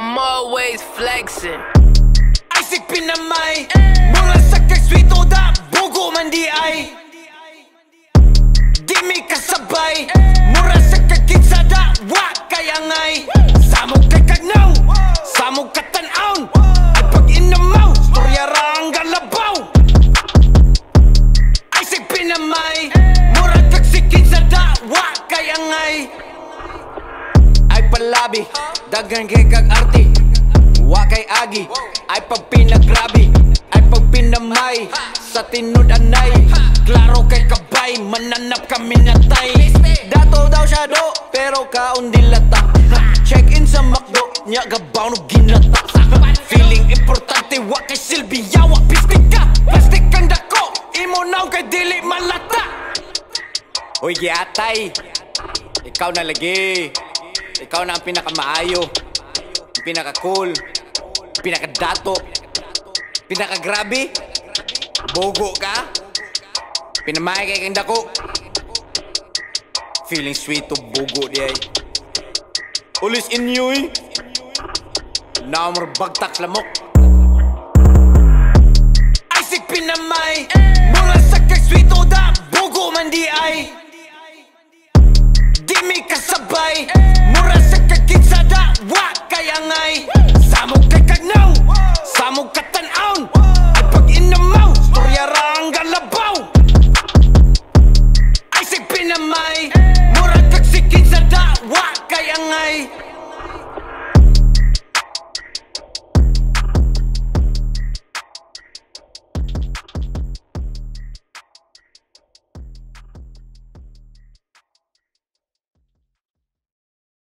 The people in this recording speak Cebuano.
I'm always flexing. Isaac pinamay, mura sa kag sweet da, bugo man di ay. Di mi kasabay, mura sa kag da, wa kay angay. Samog kay kagnaw, samog katan-awn. Ay pag inamaw, storya ra ang galabaw. Isaac pinamay, mura kag sikit sa da, wa kay angay. Ay palabi, daghan kay kag arti. Wa kay agi, ay pag pinagrabi, ay pag pinamay, sa tinud-anay, klaro kay kabay, mananap kami natay. Dato daw siya do, pero kaon dilata. Check-in sa McDo, nya gabaw no ginata. Feeling importante, wa kay silbi yawa, pistik ka, plastic kang dako, imo naw kay dili malata. Uy, giatay, ikaw na lagi. Ikaw na ang pinakamaayo, ang pinaka-cool, pinakadato, pinakagrabe. Bogo ka. Pinamay kay kang dako. Feeling sweet to bugo di ay. Ulis inyo eh. Namor bagtak lamok. Isaac pinamay, mura sa kag sweet da, bugo man di ay. Di mi kasabay, mura sa kag da, wa kay angay. Samog kay kagnaw, samog katan